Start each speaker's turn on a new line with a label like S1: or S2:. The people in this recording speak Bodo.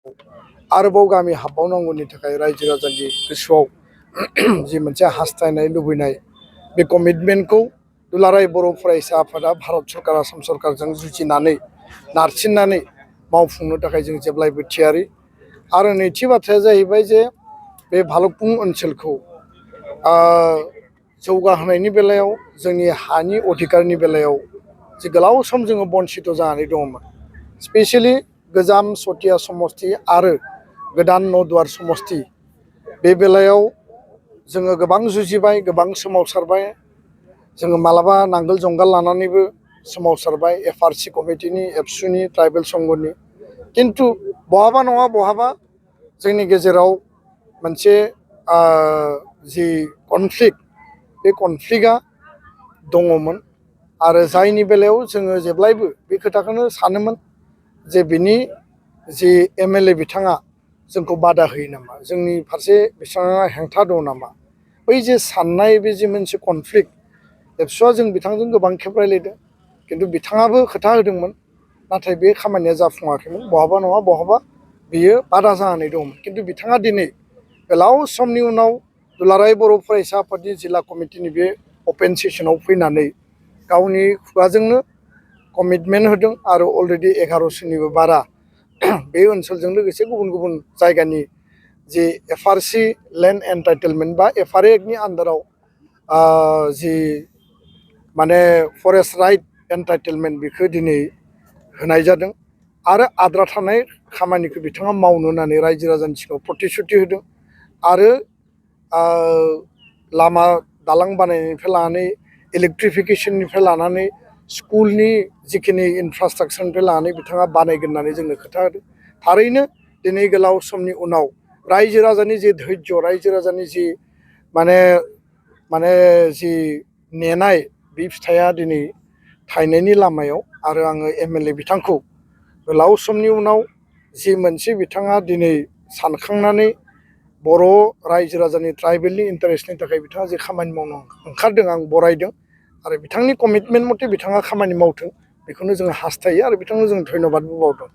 S1: आरोबाव गामि हाबबावनांगौनि थाखाय रायजो राजानि गोसोआव जि मोनसे हास्थायनाय लुबैनाय बे कमिटमेन्टखौ दुलाराय बर' फरायसा आफादा भारत सरकार आसाम सरकारजों जुजिनानै नारसिननानै मावफुंनो थाखाय जों जेब्लायबो थियारि। आरो नैथि बाथ्राया जाहैबाय जे बे भालुकपुं ओनसोलखौ जौगाहोनायनि बेलायाव जोंनि हानि अधिकारनि बेलायाव जे गोलाव सम जोङो बन्सित जानानै दङमोन। स्पेसियेलि गोजाम सतिया समस्ति आरो गोदान नदुवार समस्ति बे बेलायाव जोङो गोबां जुजिबाय, गोबां सोमावसारबाय। जोङो मालाबा नांगोल जंगाल लानानैबो सोमावसारबाय, एफआरसि कमिटिनि, एबसुनि, ट्राइबेल संघनि। किन्तु बहाबा नङा बहाबा जोंनि गेजेराव मोनसे जि कनफ्लिक्ट, बे कनफ्लिक्टआ दङमोन। आरो जायनि बेलायाव जोङो जेब्लायबो बे खोथाखौनो सानोमोन जे बिनि जि एमएलए बिथाङा जोंखौ बादा होयो नामा, जोंनि फारसे बिथाङा हेंथा दं नामा। बै जे साननाय बे जे मोनसे कनफ्लिक्ट, एबसुआ जों बिथांजों गोबां खेब रायलायदों, किन्तु बिथाङाबो खोथा होदोंमोन, नाथाय बे खामानिया जाफुङाखैमोन। बहाबा नङा बहाबा बियो बादा जानानै दंमोन। किन्तु बिथाङा दिनै गोलाव समनि उनाव दुलाराय बर' फरायसा आफादनि जिल्ला कमिटिनि बे अपेन सेसनाव फैनानै गावनि खुगाजोंनो कमिटमेन्ट होदों। आरो अलरेडि 1100निबो बारा बे ओनसोलजों लोगोसे गुबुन गुबुन जायगानि जि एफआरसि लेन्ड एन्टाइटेलमेन्ट बा एफआरए एक्टनि आन्दाराव जि माने फरेस्ट राइट एन्टाइटेलमेन्ट बेखौ दिनै होनाय जादों। आरो आद्रा थानाय खामानिखौ बिथाङा मावनो होननानै रायजो राजानि सिगाङाव प्रतिश्रुति होदों। आरो लामा दालां बानायनायनिफ्राय लानानै इलेक्ट्रिफिकेसननिफ्राय लानानै स्कुलनि जिखिनि इनफ्रास्ट्राक्चारनिफ्राय लानानै बिथाङा बानायगोन होननानै जोंनो खोथा होदों। थारैनो दिनै गोलाव समनि उनाव रायजो राजानि जि धैर्य, रायजो राजानि जि माने जि नेनाय, बे फिथाइया दिनै थायनायनि लामायाव। आरो आङो एमएलए बिथांखौ गोलाव समनि उनाव जि मोनसे बिथाङा दिनै सानखांनानै बर' रायजो राजानि ट्राइबेलनि इन्टारेस्टनि थाखाय बिथाङा जे खामानि मावनो ओंखारदों, आं बरायदों। आरो बिथांनि कमिटमेन्ट मथे बिथाङा खामानि मावथों, बेखौनो जोङो हास्थायो। आरो बिथांनो जों धन्यबादबो बावदों।